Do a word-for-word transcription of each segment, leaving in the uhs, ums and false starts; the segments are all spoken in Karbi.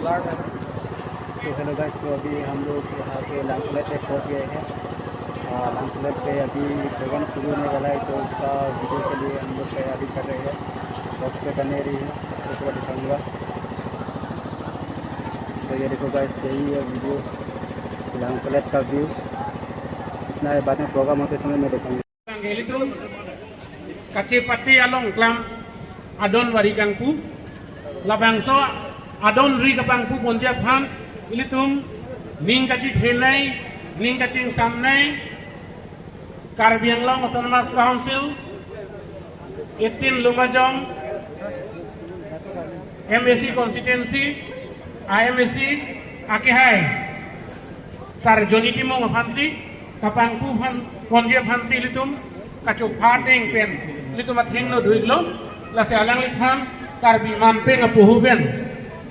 तो hello guys, तो अभी हम लोग यहाँ पे लांगसोलेट पे पहुँच गए हैं। आ, लांगसोलेट पे अभी प्रोग्राम शुरू होने वाला है, तो उसका वीडियो के लिए हम लोग तैयारी कर रहे हैं। वक्त पे बने रही है, तो पूरा दिखाऊंगा। तो ये देखो गाइस, यही है वीडियो लांगसोलेट का व्यू। इतना है, बाद में प्रोग्राम होते समय मैं दिखाऊंगा। Ilitum kachepate along klam adon vari kangpu, labangso adon ri kapangpu ponji aphan ilitum ning kachithenei, ning kachingsamnei, Karbi Anglong Autonomous Council, eighteen Lumajong, M A C constituency, I M A C, akehai Sar Johnny Timung aphansi, kapangpu aphan, ponji aphansi ilitum kachopha ateng pen ilitum athengno do-iklo, lasi alangliphan Karbi Manpeng apoho pen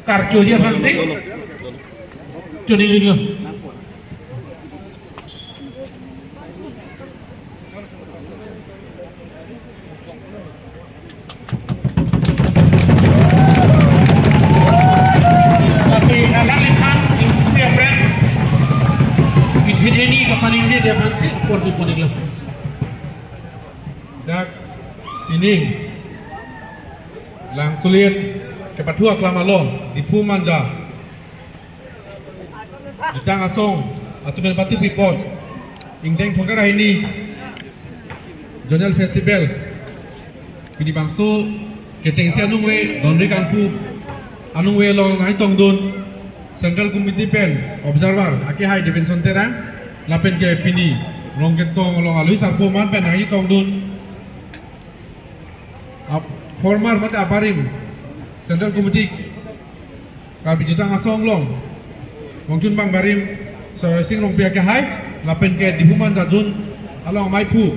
karchoji aphansi choningri-iklo. Lasi alangliphan ingkupi apren, ithit hini kapaningjeji aphansi pordi ponilo. Dak pining Langsuliet kepathu aklam along Diphu Manja Jutang Asong atum pen pathu pipot, ingdeng thongkre ra hini Zonal Festival pini bangso kechengsi anung ave, donri kangpu anung ave along nangtongdun Central Committee pen observer akehai Devenson Terang, lapen ke pini Rongketong along alohi sarpo man pen nangtongdun ap-, former mate abarim Central Committee Karbi Jutang Asong along Wangchunbang barim Soyosing Rongpi akehai, lapen ke Diphu Manja Zone along amaiphu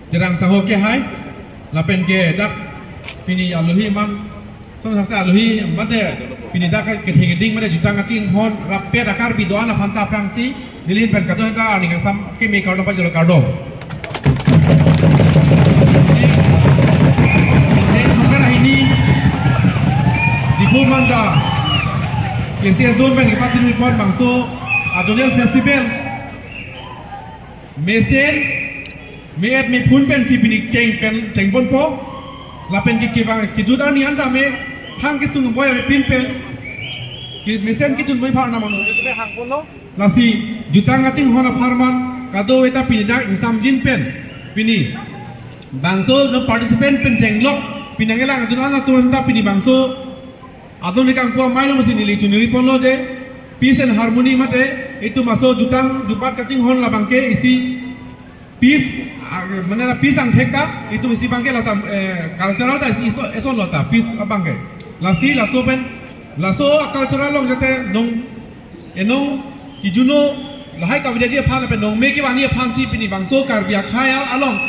Terang Sangho akehai, lapen ke dak pini alohi man, son sakse alohi mate pini dak kethek keding mate jutang kachinghon rappet a-Karbi do-an aphanta aphrangsi neli ahin pen kadokave ta aning kangsam keme kardom pajirlo, kardom. Ingdeng thongkre ra hini Diphu Manja K C S Zone pen kepathu pipot bangso a-Zonal Festival mesen me-et mephun pensi pini cheng pen chengponpo. Lapen ke kevang kejut arni anta me thang kesung boi amepin pen ke mesen kejut boi pha na mano hangponlo. Lasi jutang kachinghon apharman kadokave ta pini dak ingsamjin pen pini bangso non participant pen chenglok pini nangkelangdun an atum anta pini bangso adon ri kangpu amei alongsi neli choningri ponlo je peace and harmony mate itum aso jutang jubat kachinghon labang ke isi peace, ah, mane la peace angthek ta, itum isi abangke lata, eh, cultural ta isi iso, eson lo ta, peace abangke. Lasi, laso pen, laso cultural along jate nong, enong, kijuno, lahai kaveji aphan pen nong me kevangji aphansi pini bangso Karbi akhei along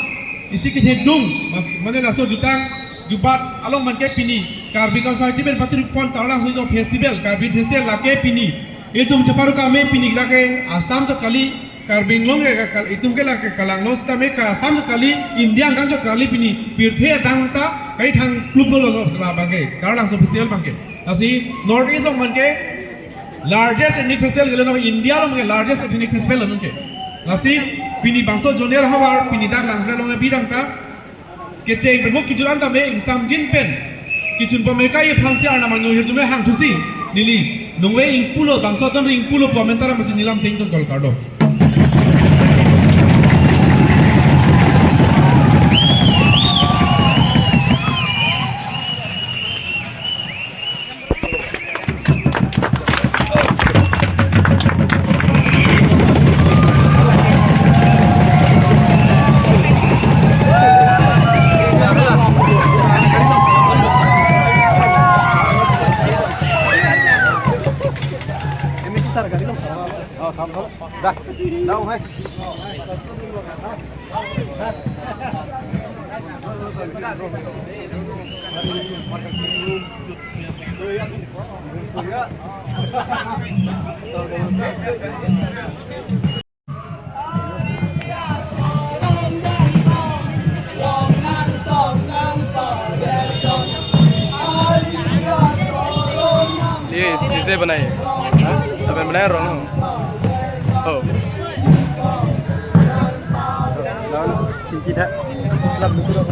isi kethekdung, ma-, mane laso jutang, jubat along man ke pini Karbi Society pen pathu pon Taralangso Festival, Karbi Festival lake pini itum cheparu kame pini lake Assam chot kali, Karbi Anglong ke ka-, itum ke lake kalanglo sitame ka Assam chot kali, India angkang chot kali pini pirthe adang ta kaithang kluplo lo labang ke, Taralangso Festival abangke. Lasi North East along man ke largest ethnic festival ke lo, India along man ke largest ethnic festival lo ke. Lasi pini bangso zonal havar pini dak Langsuliet along bidang ta kecheng pen mo kejut anta me ingsamjin pen kejun pame kai aphansi arnam anyo hirjume hangthusi neli nong ave ingpulo, bangso adon ri ingpulo pu amen ta ra masi neli alam tengton kol, kardom. Saya banai. Hah? Apa yang banai, Rono? Oh. Lawan singki dah. Lap betul.